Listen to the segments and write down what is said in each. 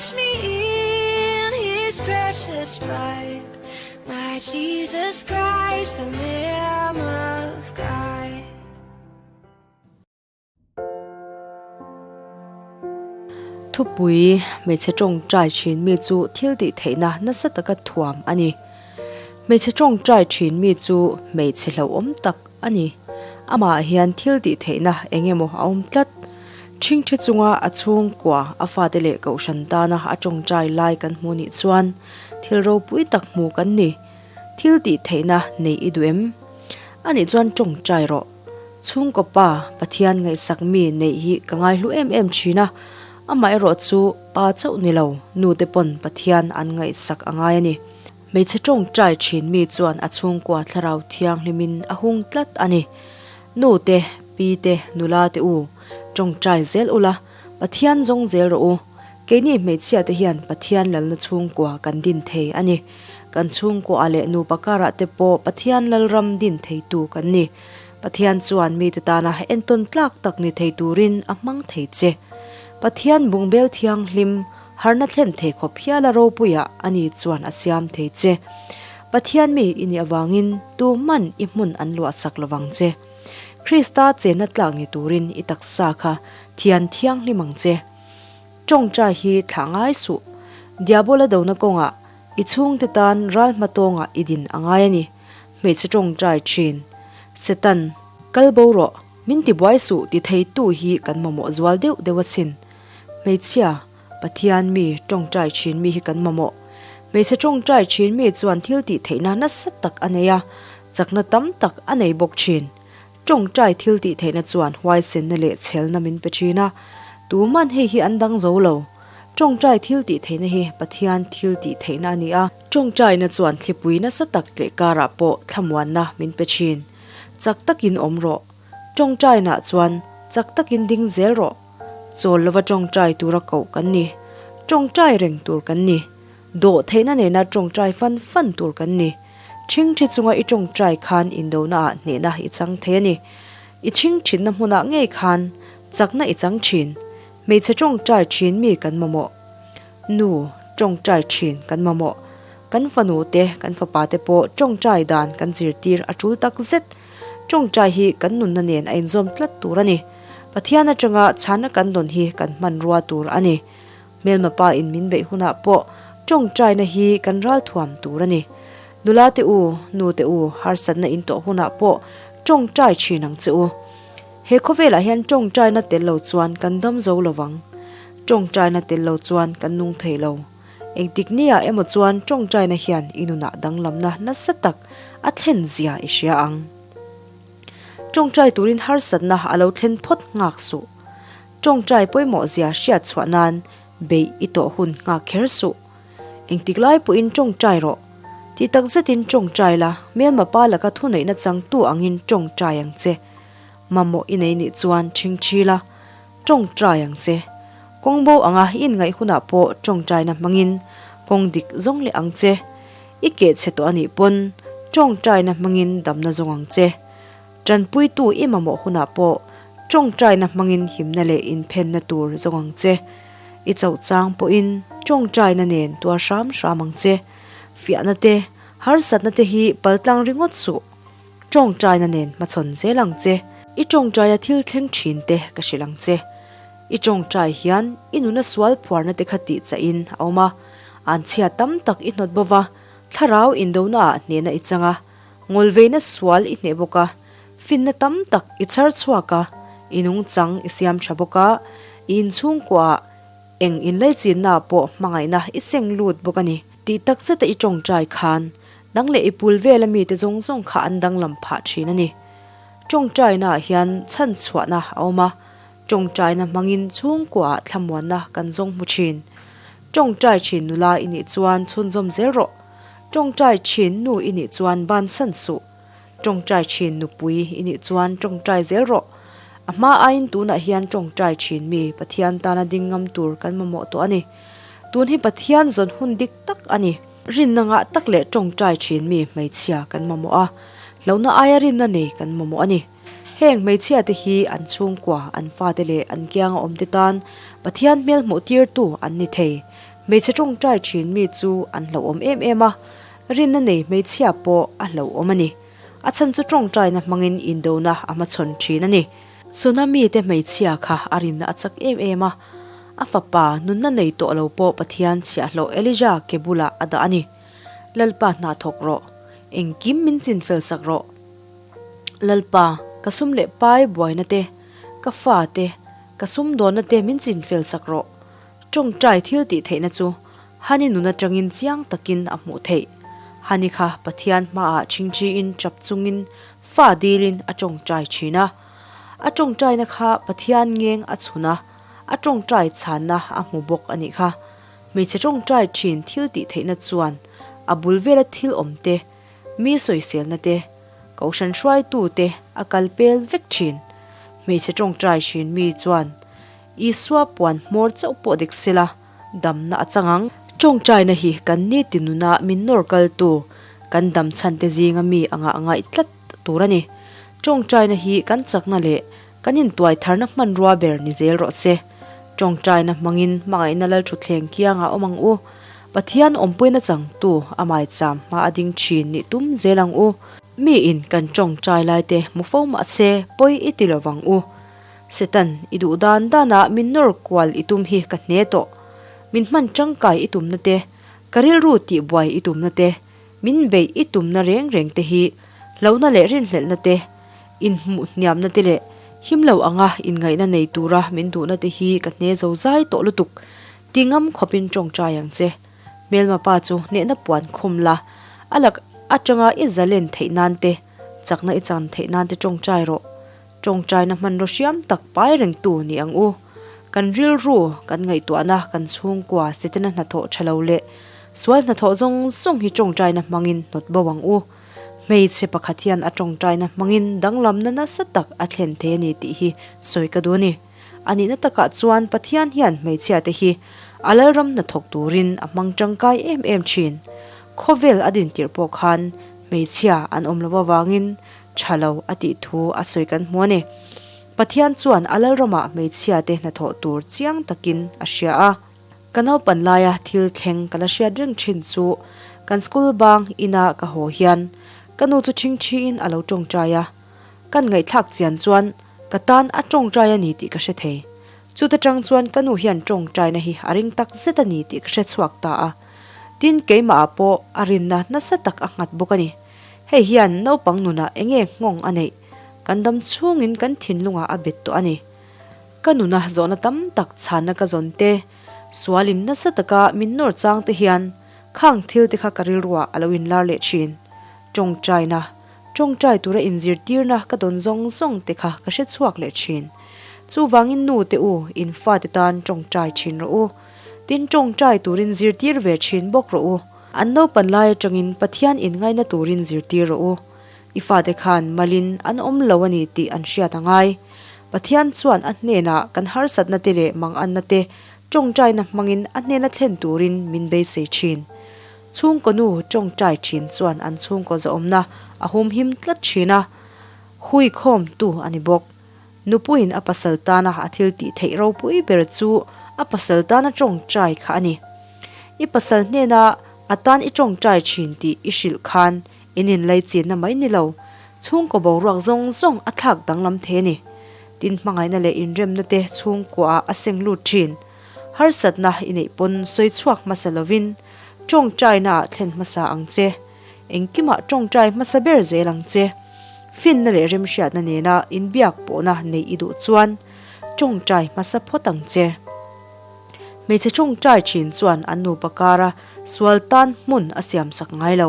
Wash me in his precious blood, my Jesus Christ, the Lamb of God. Thupui, Hmeichhe tawngtai thin mi chu thil tih theihna nasa taka thuam a ni. Hmeichhe tawngtai thin mi chu hmeichhe hlauhawm tak a ni. Amah hian thil tih theihna eng emaw a awm tlat. Ṭhingṭhi chunga a chhungkua a fate leh kohhran tana a tawngtai lai kan hmu nih chuan thil ropui tak hmu kan ni. Thil tih theihna nei i duh em? Anih chuan tawngtai rawh. Chhungkaw pa Pathian ngaihsak mi neih hi ka ngaihlu em em thin a, amaherawh chu pa chauh ni lo, nu te pawn Pathian an ngaihsak a ngai a ni. Hmeichhe tawngtai thin mi chuan a chhungkua thlarau thianghlimin a hung tlat a ni. Nu te, pi te, nula te u, tawngtai zel ula, Pathian zawng zel rawh u. Keini hmeichhia te hian Pathian lalna chhungkua kan din thei a ni. Kan chhungkua leh nupa karah te pawh Pathian lalram din theitu kan ni. Pathian chuan mite tana entawn tlak tak ni thei turin a hmang thei che. Pathian bungbel thianghlim harna thlen thei khawp hiala ropuiah ani chuan a siam thei che. Pathian mi i nih avangin tuhman i hmun an luahsak lovang che. Krista chenna tlak ni turin i taksa kha thian thianghlim ang che. Tawngtai hi thlah ngai suh. Diabola dona kawngah i chhungte tan ral hmatawngah i din a ngai a ni. Hmeichhe tawngtai thin. Setan, kal bo rawh, min ti buai suh ti theitu hi kan mamawh zual deuh deuh asin. Hmeichhia, Pathian mi tawngtai thin mi hi kan mamawh. Hmeichhe tawngtai thin mi chuan thil tih theihna nasa tak a nei a, chakna tam tak a nei bawk thin. Tawngtai thil tih theihna chuan huaisenna leh chhelna min pe thin a, tuman hei hi an dang zo lo. Tawngtai thil tih theihna hi Pathian thil tih theihna a ni a. Tawngtaina chuan thlipui nasa tak tleh karah pawh thlamuanna min pe thin. Chak takin awm rawh. Tawngtainaah chuan chak takin ding zel rawh. Chawl lova tawngtai tura koh kan ni. Tawngtai reng tur kan ni. Dawh theihna nena tawngtai fan fan tur kan ni. Ṭhingṭhi chunga i tawngtai khan indonaah hnehna i chang thei a ni. I ṭhingṭhinna hmunah ngei khan chakna i chang ṭhin. Hmeichhe tawngtai ṭhin mi kan mamawh. Nu, tawngtai thin kan mamawh. Kan fanu te, kan fapa te pawh tawngtai dan kan zirtir a tul tak zet. Tawngtai hi kan nunna nen a inzawm tlat tur a ni. Pathian atanga chhana kan dawn hi kan hmanrua tur a ni. Hmelma pa in min beih hunah pawh tawngtaina hi kan ralthuam tur a ni. Nula te u, nu te u, harsatna in tawh hunah pawh tawngtai thin ang che u. He khawvelah hian tawngtaina tel lo chuan kan dam zo lo vang. Tawngtaina tel lo chuan kan nung thei lo. Engtik nia emaw chuan tawngtaina hian i nunah danglamna nasa tak a thlen zia i hria ang. Tawngtai turin harsatna a lo thlen phawt nghak suh. Tawngtai pawimawh zia hriat chhuah nan beih i tawh hun nghak kher suh. Engtik lai pawhin tawngtai rawh. Ti tak zetin tawngtai la, hmelma pa laka thuneihna changtu angin tawngtai ang che. Mamawh i nei nih chuan ṭhingṭhi la, tawngtai ang che. Kawng bo anga i inngaih hunah pawh tawngtaina hmangin kawng dik zawng leh ang che. I keh chhe tawh a nih pawn tawngtaina hmangin damna zawng ang che. Tanpuitu i mamawh hunah pawh tawngtaina hmangin himna leh inphenna tur zawng ang che. I chauh chang pawhin tawngtaina nen tuar hram hram ang che. Fiahna te, harsatna te hi paltlang ringawt suh. Tawngtaina nen hmachhawn zel ang che. I tawngtaia thil thleng thin te ka hrilh ang che. I tawngtai hian i nuna sual phuarna te kha tih chahin a awm a, anchhia tam tak i hnawt bova, thlarau indonaah hnehna i chang a, ngawlveina sual i hneh bawk a, finna tam tak i chhar chhuak a, i nungchang i siam tha bawk a, i inchhungkuaah eng inlaichinnaah pawh hmangaihna i seng lut bawk a ni. Tih tak zeta i tawngtai khan Nang leh i pul vela mite zawng zawng kha an danglam phah thin a ni. Tawngtainaah hian chhan chhuahna a awm a, tawngtaina hmangin chhungkuaah thlamuanna kan zawng hmu thin. Tawngtai thin nula i nih chuan chhunzawm zel rawh. Tawngtai thin nu i nih chuan bansan suh. Tawngtai thin nupui i nih chuan tawngtai zel rawh. A hma aiin tunah hian tawngtai thin mi Pathian tana ding ngam tur kan mamawh tawh a ni. Tun hi Pathian zawn hun dik tak a ni. Rinna ngah tak leh tawngtai thin mi hmeichhia kan mamawh a, hlauhna aia rinna nei kan mamawh a ni. Heng hmeichhia te hi an chhungkua, an fate leh an kianga awmte tan Pathian hmel hmuh tirtu an ni thei. Hmeichhe tawngtai thin mi chu an hlauhawm em em a, rinna nei hmeichhia pawh a hlauhawm a ni. A chhan chu tawngtaina hmangin indona a hmachhawn thin a ni. Tsunami te hmeichhia kha a rinna a chak em em a, a fapa nunna nei tawh lo pawh Pathian chhiahhlawh Elijah ke bulah a dah a ni. Lalpa hna thawk rawh. Engkim min chinfel sak rawh. Lalpa, ka sum leh pai buaina te, ka fa te, ka sumdawnna te min chinfel sak rawh. Tawngtai thil tih theihna chu Hani nun atangin chiang takin a hmuh theih. Hani kha Pathian hmaah chingchiin chap chungin fa dilin a tawngtai thin a. A tawngtaina kha Pathian ngeng a chhun a, a tawngtai chhanna a hmu bawk a nih kha. Hmeichhe tawngtai thin thil tih theihna chuan a bul vela thil awm te, mi sawiselna te, kohhran hruaitu te a kal pel vek thin. Hmeichhe tawngtai thin mi chuan Isua puan hmawr chauh pawh dik sela, damna a chang ang. Tawngtaina hi kan ni ti nuna min nawr kaltu, kan dam chhante zinga mi anga ngaih tlat tur a ni. Tawngtaina hi kan chakna leh kan intuai tharna hmanrua ber ni zel rawh se. Tawngtaina hmangin hmangaihna Lalthutthleng kiangah awm ang u. Pathian awmpuina changtu a maicham hma a ding thin nih tum zel ang u. Miin kan tawngtai laite hmu fo mah se pawi i ti lo vang u. Setan, i duh dan danah min nawr kual i tum hi ka hne tawh. Min hman tangkai i tumna te, ka rilru tihbuai i tumna te, min beih i tumna reng reng te hi hlauhna leh rinhlelhna te, inhmuh hniamna te leh him lo anga inngaihna nei tura min duhna te hi ka hne zo zai tawh lutuk. Ti ngam khawpin tawngtai ang che. Hmelma pa chu hnehna puan khum la, a lak atanga i zalen theih nan te, chakna i chan theih nan te tawngtai rawh. Tawngtaina hmanraw hriam tak pai rengtu ni ang u. Kan rilru, kan ngaihtuahna, kan chhungkua, Setana hnathawh tha lo leh sual hnathawh zawng zawng hi tawngtaina hmangin hnawt bo ang u. Hmeichhe pakhat hian a tawngtaina hmangin danglamna nasa tak a thlen thei a ni tih hi sawi ka duh a ni. A nihna takah chuan Pathian hian hmeichhiate hi a lalram hnathawk turin a hmang tangkai em em thin. Khawvel a dintirh pawh khan hmeichhia an awm loh avangin tha lo a tih thu a sawi kan hmu a ni. Pathian chuan a lalramah hmeichhiate hnathawh tur chiang takin a hria a. Ka naupan laia thil thleng ka la hriat reng thin chu kan school bang ina ka haw hian ka nu chu ṭhingṭhiin a lo ṭawngṭai a. Kan ngaihthlak chian chuan ka tan a ṭawngṭai a ni tih ka hre thei. Chuta ṭang chuan ka nu hian ṭawngṭaina hi a ring tak zet a ni tih ka hre chhuak ta a. Tin, keimahah pawh a rinna nasa tak a nghat bawk a ni. Hei hian naupang nunah eng nge nghawng a neih? Kan dam chhungin kan thinlungah a bet tawh a ni. Ka nuna zawhna tam tak chhanna ka zawn te, sualin nasa taka min nawr chang te hian khang thil te kha ka rilruah a lo inlar leh thin. Tawngtaina, tawngtai tura inzirtirna ka dawn zawng zawng te kha ka hre chhuak leh thin. Chuvangin nu te u, in fate tan tawngtai thin rawh u. Tin tawngtai turin zirtir ve thin bawk rawh u. An naupan lai atangin Pathian inngaina turin zirtir rawh u. I fate khan malin an awm lo a ni tih an hriat a ngai. Pathian chuan a hnenah kan harsatna te leh manganna te tawngtaina hmangin a hnena thlen turin min beisei thin. Chhungkaw nu tawngtai thin chuan an chhungkaw zahawmna a humhim tlat thin a, huikhawmtu a ni bawk. Nupuiin a pasal tana a thil tih theih ropui ber chu a pasal tana tawngtai kha a ni. I pasal hnena a tan i tawngtai thin tih i hrilh khan in inlaichinna mai ni lo, chhungkaw boruak zawng zawng a thlak danglam thei a ni. Tin hmangaihna leh inremna te chhungkuaah a seng lut thin. Harsatna i neih pawn sawi chhuak hmasa lovin tawngtainaah thlen hmasa ang che. Engkimah tawngtai hmasa ber zel ang che. Finna leh remhriatna nena inbiak pawhna neih i duh chuan tawngtai hmasa phawt ang che. Hmeichhe tawngtai thin chuan an nupa kara sual tan hmun a siamsak ngai lo.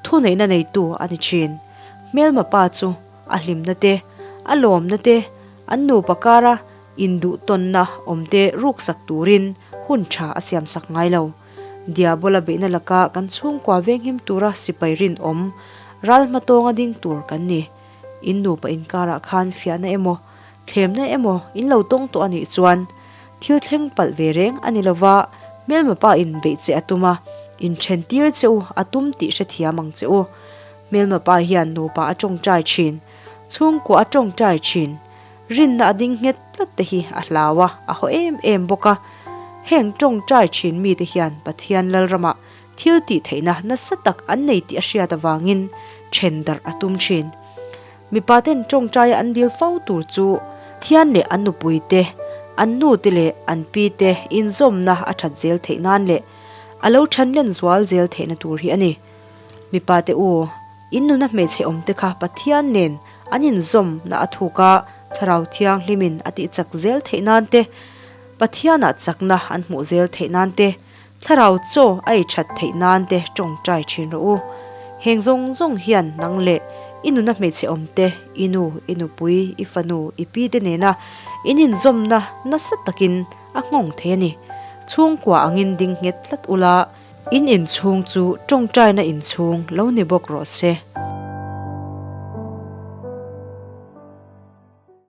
Thuneihna neitu a ni thin. Hmelma pa chu a hlimna te, a lawmna te, an nupa kara induhtawnna awmte ruksak turin hun tha a siamsak ngai lo. Diabola beihna laka kan chhungkua venghim tura sipai rinawm, ral hmatawnga ding tur kan ni. In nupa inkarah khan fiahna emaw, thlemna emaw in lo tawng tawh a nih chuan thil thleng palh ve reng a ni lova, hmelma pa in beih che a tum a, inthen tir che u a tum tih hrethiam ang che u. Hmelma pa hian nupa a tawngtai thin, chhungkua a tawngtai thin, rinna a ding nghet tlat te hi a hlau a, a haw em em bawk a. Heng tawngtai thin mite hian Pathian Lalramah thil tih theihna nasa tak an nei tih a hriat avangin then darh a tum thin. Mipa ten tawngtaia an dil fo tur chu Thian leh an nupui te, an nu te leh an pi te inzawmna a that zel theih nan leh a lo than len zual zel theihna tur hi a ni. Mipa te u, in nuna hmeichhe awm te kha Pathian nen an inzawmna a thuk a, Thlarau Thianghlimin a tih chak zel theih nan te, Pathianah chakna an hmuh zel theih nan te, Thlarau chaw a ei that theih nan te tawngtai thin rawh u. Heng zawng zawng hian nang leh i nuna hmeichhe awm te, i nu, i nupui, i fanu, i pi te nena in inzawmna nasa takin a nghawng thei a ni. Chhungkua angin ding nghet tlat ula, in inchhung chu tawngtaina inchhung lo ni bawk rawh se.